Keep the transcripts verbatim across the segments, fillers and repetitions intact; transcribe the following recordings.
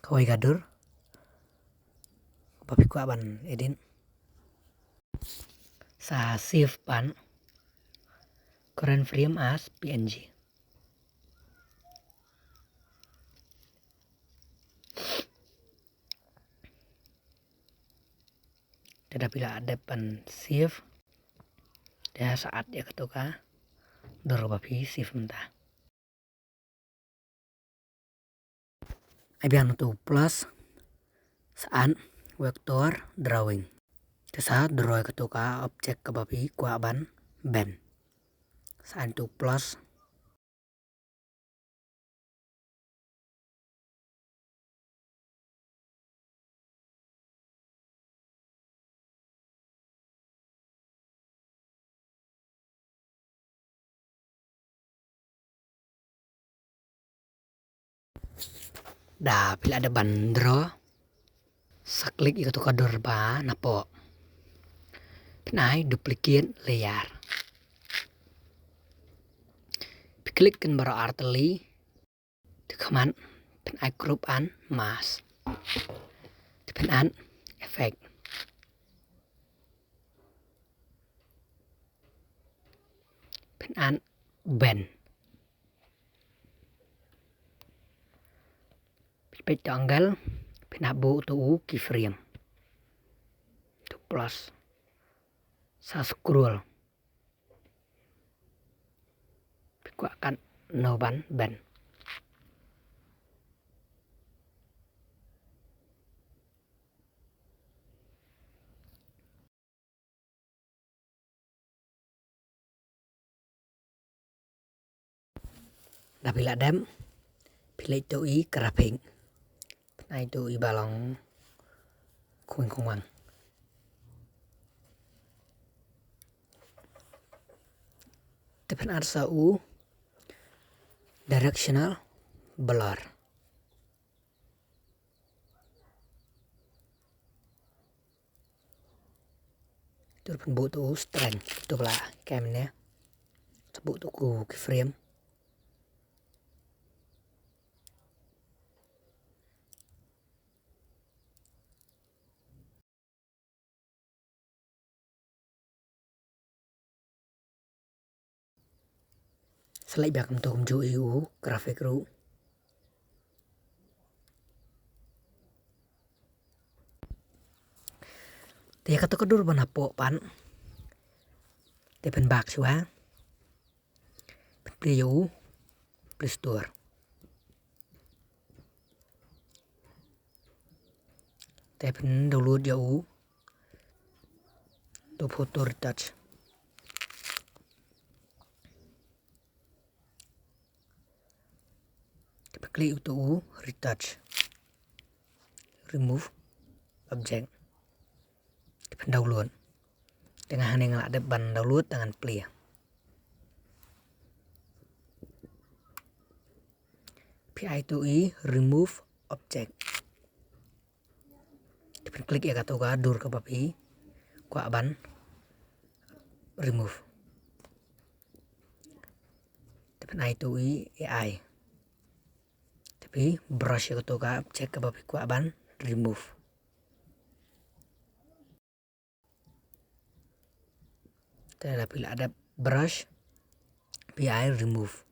Kawei ka dur ba phi kwah ban edit. Sa save pan current frame as P N G. Te da phi la dep ban save, te sa add ïa kato ka dur ba phi save mynta. Ai biang na tu plus, sa add vector drawing. Te sa draw ïa kato ka object kaba phi kwah ban bend. Sa add tu plus. Da phi la dep ban draw, sa click ïa kato ka dur ba napoh. Phin ai duplicate layer. Phi click kan baroh artylli. Te khmat phin ai group and mask. Te phin add effect. Phin add bend. Phi peit to angle, phin hap buh to u keyframe. To plus. Sa scroll. Phi kwah katno ban bend. Da phi la dep, phi leit to i graphic. Phin ai to i ba long khwing khwang. Te phin add sa u directional blur. Te phin buh to u strength, to ba la kem ne. Te buh to u keyframe. Sa leit biang kumto kumjuh ïa u graphic ruh. Te ïa kato ka dur ba napoh pat, te phin back shuwa. Phin plie ïa u Play Store. Te phin download ïa u to Photo Retouch. Te phin click ïa u to u retouch. Remove object. Te phin download. Te nga hangne nga la dep ban download, te ngan plie. Phi ai to i remove object. Te phin click ïa kato ka dur kaba phi kwah ban remove. Te phin ai to i A I. Te phi brush ïa kato ka object kaba phi kwah ban remove. Te da phi la dep brush, phi ai remove.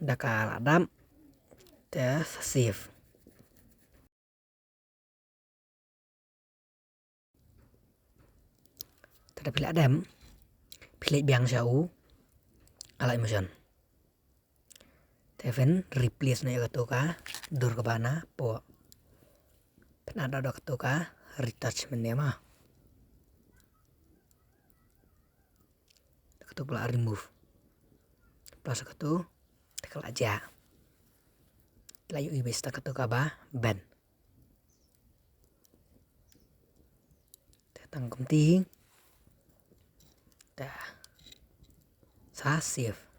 Da ka la dap, te sa save. Te da phi la dep, phi leit biang sha u Alight Motion. Te phin replace noh ïa kato ka dur kaba napoh. Phin add da kato ka retouch mynne ma. Kato ba la remove. Plus kato, te ka la jia. La ïohi beit sa kato kaba bend. Te tang kumta hi. Te sa save.